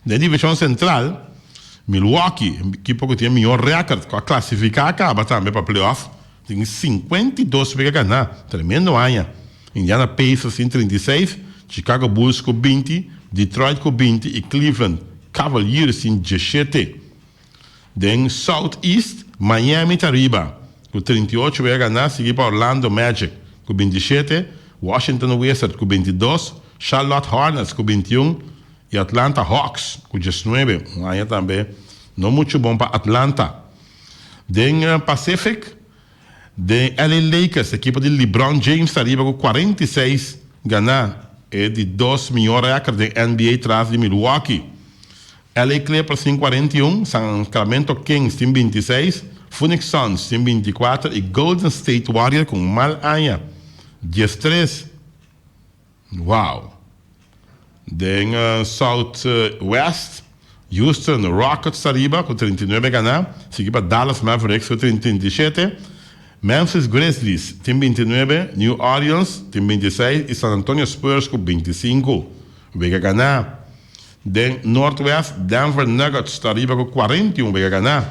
Den divishon sentral Milwaukee ekipo ku tin e mihó rèkòrt ku a klasifiká kaba tambe pa playoff tin 52 wega ganá, tremendo aña. Indiana Pacers tin 36, Chicago Bulls ku 20, Detroit ku 20 i Cleveland Cavaliers tin 17. Den South East, Miami ta riba ku 38 wega ganá, sigui pa Orlando Magic ku 27, Washington Wizards ku 22, Charlotte Hornets ku 21 i Atlanta Hawks ku 19. Un aña tambe no muchu bon pa Atlanta. Den Pacific, Den LA Lakers, ekipo di LeBron James ta riba ku 46 ganá, e di dos mihó rèkòrt den NBA tras di Milwaukee. LA Clippers tin 41, Sacramento Kings tin 26, Phoenix Suns tin 24 i Golden State Warriors ku un mal aña, 13. Wow! Den South West, Houston Rockets ta riba ku 39 ganá, sigui pa Dallas Mavericks ku 37, Memphis Grizzlies tin 29, New Orleans tin 26 i San Antonio Spurs ku 25 wega ganá. Den North West, Denver Nuggets ta riba ku 41 wega ganá.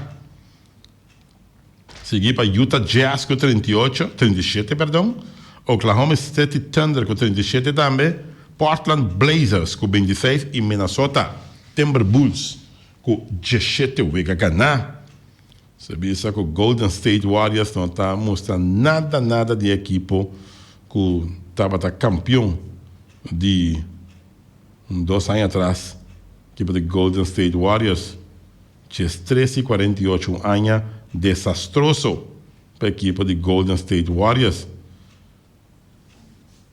Sigui pa Utah Jazz ku 38, 37 perdon, Oklahoma City Thunder ku 37 tambe, Portland Blazers ku 26 i Minnesota Timberwolves ku 17 wega ganá. Se bisa ku Golden State Warriors no ta mustra nada nada di e ekipo ku tabata kampion di un dos aña atras, ekipo di Golden State Warriors. Djes tres i 48 un aña desastroso pa ekipo di Golden State Warriors.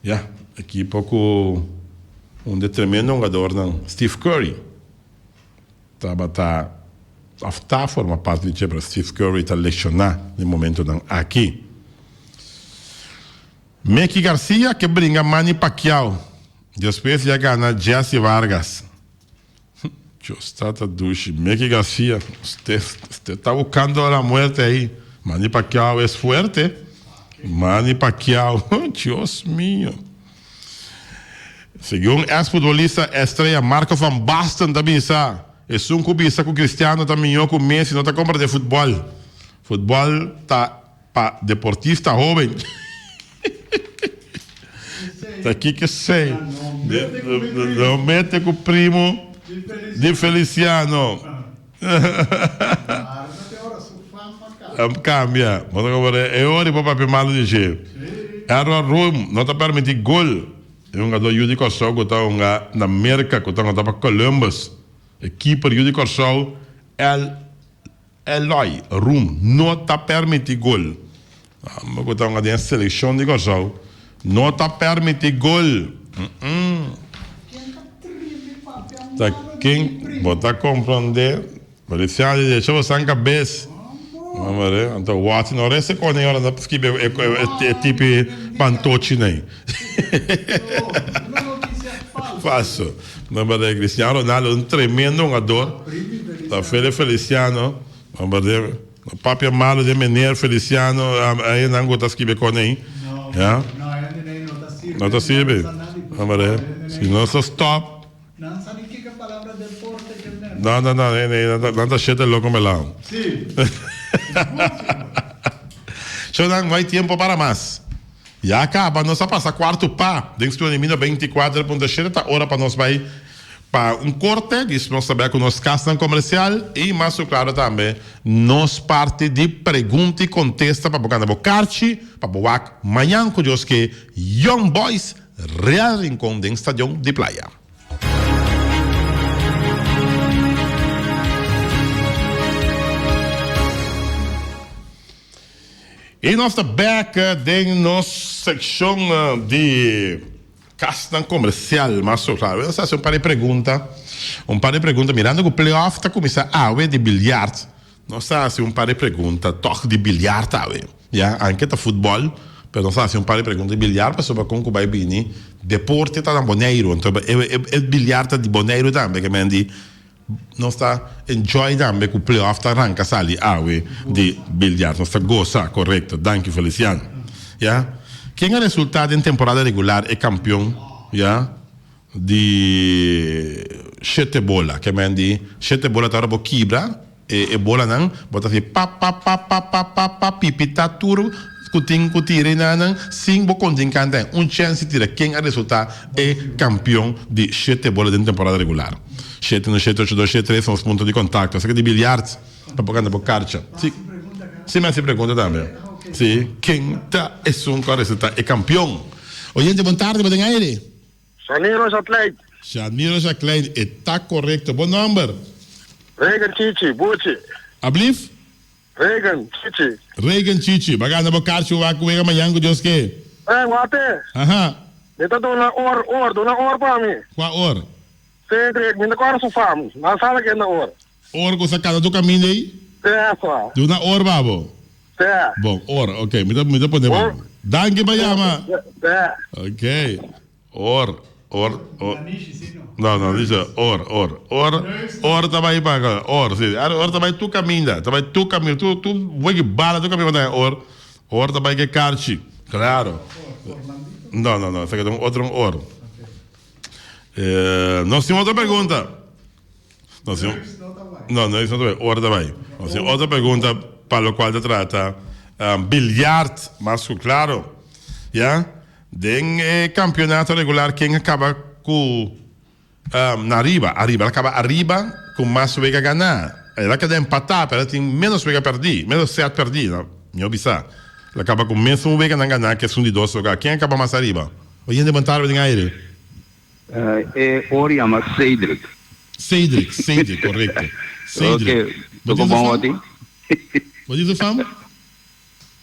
Ya, ekipo ku un di tremendo hungadornan, Steve Curry, tabata òf ta forma parti di dje, pero Steve Curry ta lesioná den momentonan aki. Mickey Garcia ke bringa Manny Pacquiao despues di a gana Jesse Vargas. Dios tata dushi. Mickey Garcia, usted, usted está buscando la muerte ahí. Manny Pacquiao es fuerte. Manny Pacquiao, Dios mío. Segun ex futbolista estrella Marco van Basten ta bisa, esun ku bisa ku Cristiano ta mihó ku Messi no ta komprendé futbòl. Futbòl ta Pa deportista hoben. Ta kiko esei? No mete ku primo di Feliciano. Cambia. Bo ta comprende? E ora bo papia malo di dje. Error room no ta permiti gol. E hungador yu di Kòrsou ku ta hunga na Merka ku ta hunga pa Columbus. E keeper yu di Kòrsou. El Eloy Room no ta permiti gol. Amba ku ta hunga den selekshon di Kòrsou no ta permiti gol. Ta ken bo ta komprondé? Feliciano di decha bo san kabes. Anto Watson no rese kone ora ta skibi e tipi pantochi nei. Falso. No berde Cristiano Ronaldo un tremendo hungador. Ta Fede Feliciano. No berde no papia malo de meneer Feliciano aye nan ku ta skibi kone ei. Ya. No ta sirbi. No berde si nos ta stop. Nan sa di kiko palabra deporte ke men. No, no, no, nee, nee, nan ta, nan ta shete loko melao. Si. Shownan, no hay tiempo para mas. Ya caba, nos a pasa cuarto pa den studio di Mino 24.7 ta ora pa nos bai pa un corte, dis nos ta bai cu nos casnan comercial y mas cu claro tambe nos parti di pregunta y contesta pa bo gana bo carchi pa bo wak mañan cu Dios ke Young Boys Real Rincon den Stadion di Playa. I nos ta bek den nos sekshon di kasnan komersial mas so klaro. Nos ta hasi un par di pregunta, un par di pregunta mirando ku playoff ta kuminsá awe di biljart. Nos ta hasi un par di pregunta tòg di biljart awe. Ya, anke ta futbòl, pero nos ta hasi un par di pregunta di biljart pasobra kon ku bai bini deporte ta na Boneiru. Anto e e biljart ta di Boneiru tambe ke men di nos ta enjoy tambe ku playoff ta ranka sali awe di biljart. Nos ta gosa, korekto. Danki Feliciano. Ya, ken a resultá den temporada regular e kampion, ya? Di shete bola, ke men di shete bola ta ora bo kibra e e bolanan, bo ta hasi pa pa pa pa pa pa pa pipita tur ku tin ku tira enanan sin bo kontrinkante haña un chèns di tira ken a resultá e kampion di shete bola den temporada regular. Shete no shete ocho dos shete tres nos punto di kontakto. Esaki di biljart pa bo gana bo karcha. Si si mi hasi pregunta tambe. Si ken ta esun ku a resultá e kampion? Oyente bon tardi bo den aire. Shaniro Jacqueline. Shaniro Jacqueline, e ta korekto. Bo nòmber? Reagan Chichi, Buchi. Ablief? Reagan Chichi. Reagan Chichi, ba gana bo karchi wak wega mañan ku Dios ke. Eh, wate. Aha. Mi ta duna or, or, duna or pa mi. Kua or? Cedric, mi ta kòrda su fam. Nan sa la kende or. Or ku sa kana tur kaminda ei? Esa. Duna or pa bo. Sè. Bon, or, ok, mi ta, mi ta pone pa bo. Danki pa yama. Sè. Ok. Or, or, or. No, no, dice or, or. Or, or ta bai pa, or, si. Or ta bai tur kaminda, ta bai tur kaminda, tur, tur weki bala tur kaminda ta or. Or ta bai ke karchi. Klaro. No, no, no, esaki ta un otro or. Nos tin otro pregunta. Nos tin, no, no, no ta bai, or ta bai. Nos tin otro pregunta pa locual ta trata biljart, mas cu claro. Ya, den e campeonato regular ken a caba cu na ariba, ariba, el a caba ariba cu mas wega gana. El a keda empata, pero el tin menos wega perdi, menos set perdi, no, mihor bisa. El a caba cu mesun weganan gana cu esun di dos lugar. Ken a caba mas ariba? Oyente bon tarde den aire. E or yama Cedric. Cedric, Cedric, korekto. Cedric. Ok, toko bon woti? Bo di su fam?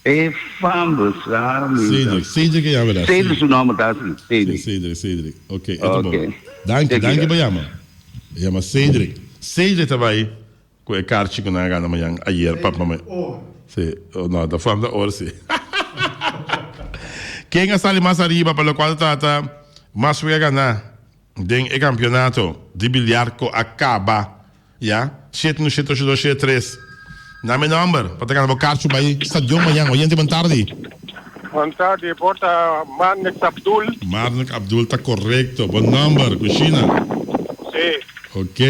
E fam bo sa mi. Cedric, Cedric e yama berdad. Cedric su nomber ta asi, Cedric. Si, Cedric, Cedric. Ok, e ta bon. Danki, danki pa yama. E yama Cedric. Cedric ta bai ku e karchi ku nan a gana mañan ayer pa mama. Si, no, ta fam ta or si. Ken a sali mas ariba pa lokual ta trata mas wega gana den e kampionato di bilyar ku a kaba ya? Shete un shete ocho dos shete tres. Nan mi nòmber pa ta gana bo karchi bai stadion mañan. Oyente bon tardi. Bon tardi, por ta Marnix Abdul. Marnix Abdul ta korekto. Bo nòmber, kushina? Si. Ok.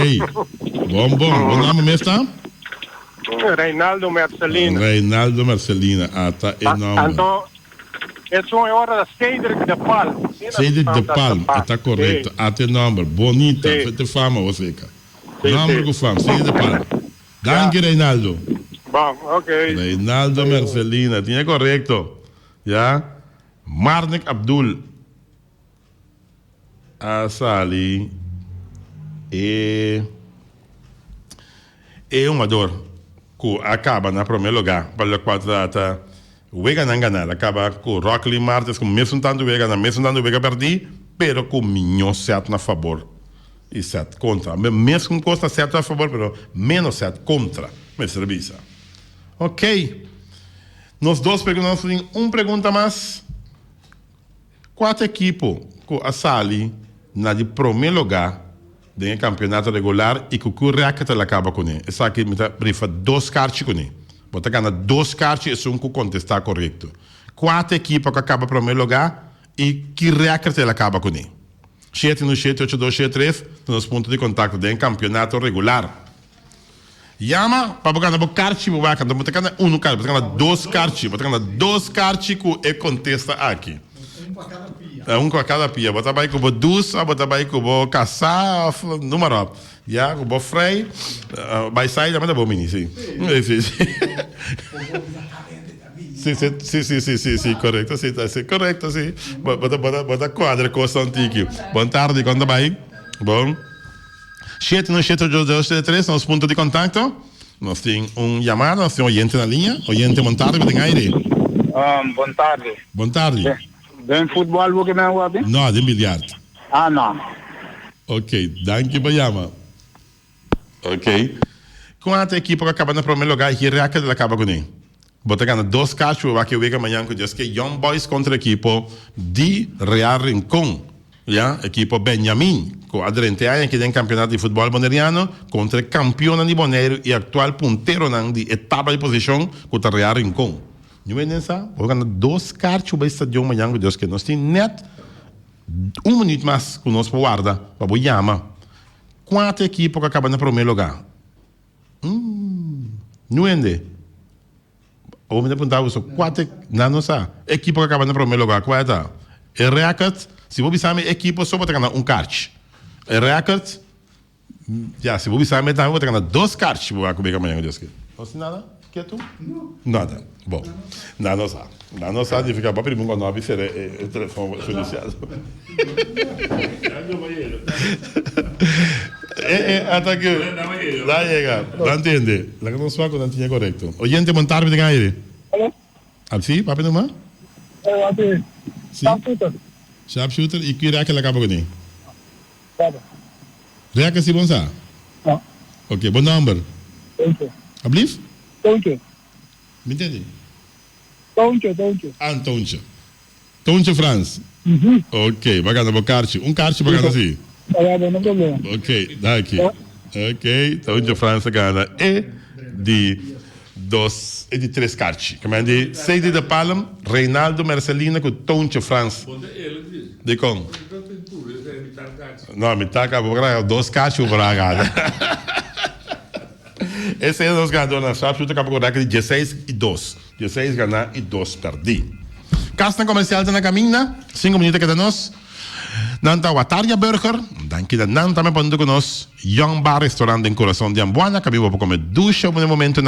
Bon bon. Bo nòmber mes ta? Reinaldo Mercelina. Reinaldo Mercelina. Ata e nòmber. Anto esun e ora ta Cedric de Palm. Cedric de Palm. E ta korekto. Ata e nòmber. Bonita. Fete fama bo seka. Nòmber ku fam. Cedric de Palm. Danki Reinaldo. Bon, ok. Reinaldo Mercelina. Tin e korekto. Ya. Marnik Abdul. A sali e E hungador ku a kaba na promé lugá pa lokual ta trata weganan ganá, el a kaba ku Rockley Martes ku mesun tantu wega ganá, mesun tantu wega pèrdí, pero ku miñó sèt na fabor i sèt kontra. Mesun kos na sèt na fabor, pero ménos sèt kontra, mester bisa. Oké, nos dos pregunta, nos tin un pregunta mas. Kua ta ekipo ku a sali na di promé lugá den e kampionato regular i ku ku rèkert el a kaba kuné? Esaki mi ta rifa dos karchi kuné. Bo ta gana dos karchi esun ku kontestá korekto. Kua ta ekipo ku a kaba promé lugá i ki rèkert el a kaba kuné? Shete un shete ocho dos shete tres ta nos punto di kontakto den e kampionato regular. Yama pa bo gana bo karchi bo wak anto bo ta gana unu karchi bo ta gana dos karchi bo ta gana dos karchi ku e kontesta aki un pa kada pia bo ta bai ku bo dus of bo ta bai ku bo kasá of numa ròp ya ku bo frei bai sai tambe ta bo mini si si si si si si si si korekto si ta si korekto si bo ta bo ta kuadra kosnan tiki bon tardi kon ta bai bon. Shete no shete ocho dos shete tres nos punto di contacto. Nos tin un yamada, nos tin un oyente na liña. Oyente, bon tarde, bo tin aire. Bon tarde. Bon tarde. Den futbol bo ke men wabi? No, den biljart. Ah, no. Ok, danki pa yama. Ok. Kuantu ekipo ku a kaba na prome lugar i ki record el a kaba kuné? Bo ta gana dos kachu bo wak e wega mañan ku djeske Young Boys kontra ekipo di Real Rincon. Ya, ekipo Benjamin ku a drenta e aña aki den kampionato di futbòl boneriano kontra e kampionnan di Boneiru i aktual punteronan di e tabla di posishon ku ta Real Rincon. Ñu wende sa, bo gana dos karchi bai stadion mañan ku djeske. Nos tin nèt un minüt mas ku nos por warda pa bo yama. Kuater ekipo ku a kaba na promé lugá. Ñu hende, awor mi ta punta boso, kua ta, nan no sa, ekipo ku a kaba na promé lugá, kua ta? E rèkòrt, si bo bisa mi ekipo so bo ta gana un karchi. E rèkòrt, ya, si bo bisa mi tambe bo ta gana dos karchi bo wak ku beka mañan ku Dios ke. No si nada? Ketu? Nada. Bon, nan no sa. Nan no sa nifiká bo a pidi mi un kònòpi sera e telefòn felisiado. E e ata ku nan yega, nan tende. Laga nos wak ku nan tiña korekto. Oyente bon tardi den aire. Alo. A si, papia numa? Ey, Si. Sharpshooter. Sharpshooter i ki rèk el a kaba kuné? Baba. Rèk si bon sa? No. Ok, bo nòmber? Toontje. Ablief? Toontje. Mi ntende. Toontje, Toontje. Ah, Toontje. Toontje Frans. Ok, bo a gana bo karchi. Un karchi bo a gana si? Ya, bo, no problema. Ok, danki. Ok, Toontje Frans a gana e di dos, e di tres karchi. Ke men di Sadie de Palm, Reinaldo Mercelina ku Toontje Frans. Dikon? No, mi ta ka, bo por gana dos karchi bo por a gana. Esei nos ganadornan. Sharpshooter kaba ku rèkòrt di dieseis i dos. Dieseis ganá i dos pèrdí. Kasnan komersial ta na kaminda. Sinku minüt a keda nos. Nan ta Wataria Burger. Danki na nan tambe pa huntu ku nos. Young Bar Restaurant den kurason di Ambuana. Kaminda bo por kome dusha bo den momentunan.